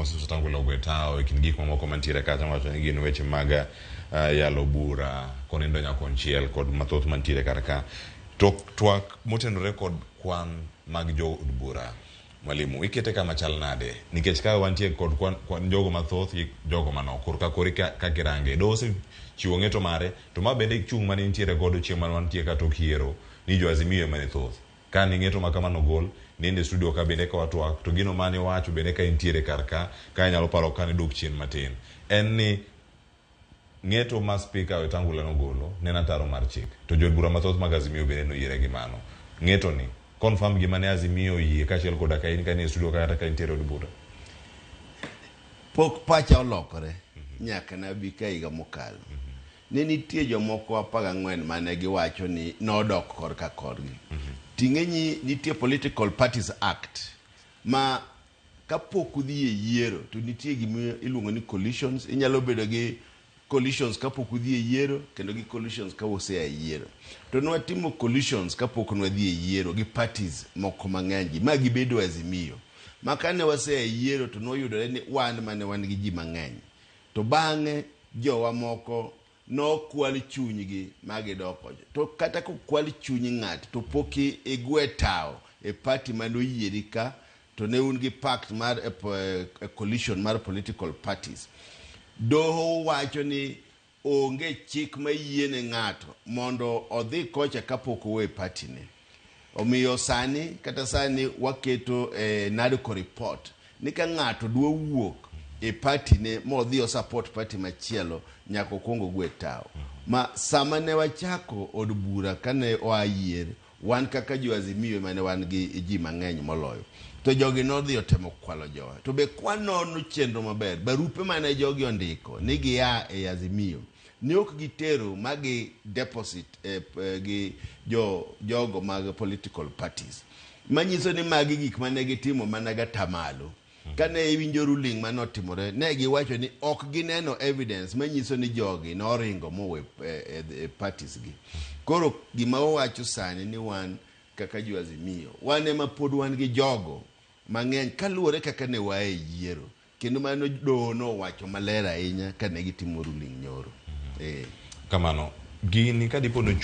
Moses Wetangula ogwe tawo e kind gik mamoko mantiere kacha wacho ni gin weche mag yalo bura konindo nyakonchiel kod mathoth mantiere kar ka. To twak motenore kod kwan mag jood bura Mwalimu, ikete kama chal nade? Nikech ka wantie kod kwan, kwan jogo mathoth gi jogo manok, korka kori ka, kaka irange. Doho osechiwo ng'eto mare, to ma bende chung' mane nitiere godo chieng' mane wantie ka tok yiero, ni jo Azimio ema ne thoth. Ka ne ng'eto ma kamano ogol, nindo e studio ka bende ka watwak, to gino mane iwacho bende ka intiere kar ka, ka inyalo paro kane idok chien matin, en ni Ng'eto ma Spika Wetangula nogolo ne en ataro mar chik, to jood bura mathoth mag Azimio bende noyiere gi mano. Ng'eto ni, confirm gima ne Azimio oyie kaachiel koda ka in ka nie studio ka kata ka intiere od bura. Pok pacha olokore nyaka nabi ka higa mokalo. Ne nitie jomoko 14 mane giwacho ni nodok korka korgi. Ting'enyi nitie Political Parties Act ma Kapok udhi e yiero to nitie gima iluongo ni coalitions. Inyalo bedo gi coalitions kapok udhi e yiero kendo gi coalitions ka usea e yiero. To nwatimo coalitions kapok nwadhi e yiero gi parties moko mang'eny gi ma gibedo Azimio. Ma kane wasea e yiero to noyudore ni wan mane wan gi ji mang'eny. To bang'e jowa moko nokwal chunygi ma gidok kocha. To kata kokwal chuny ng'ato to pok igwe tawo e party mane oyieri ka to ne un gi pact mar e coalition mar political parties. Doho wacho ni onge chik mayiene ng'ato mondo odhi kocha kapok owe party ne. Omiyo sani kata sani waketo e NADCO report ni ka ng'ato dwa wuok e party ne modhi o support party machielo nyaka okwong ogwe tawo. Ma sama ne wachako od bura kane oa yier wan kaka jo Azimio ema ne wan gi ji mang'eny moloyo. To jogi nodhi otemo kwalo jowa. To be kwanono chenro maber, barupe mane jogi ondiko ni gia e Azimio ne ok gitero ma gi deposit gi jo jogo mag political parties. Manyiso ni magi gik mane gitimo mana gatamalo. Kane iwinjo ruling mane otimore, ne giwacho ni ok gineno evidence manyiso ni jogi noringo mowe e parties gi. Koro gima wawacho sani ni wan kaka jo Azimio, wan ema pod wan gi jogo mang'eny kaluwore kaka ne waa e yiero. Kendo mano doho nowacho maler ahinya kane gitimo ruling nyoro. Kamano. Gini ka dipo ni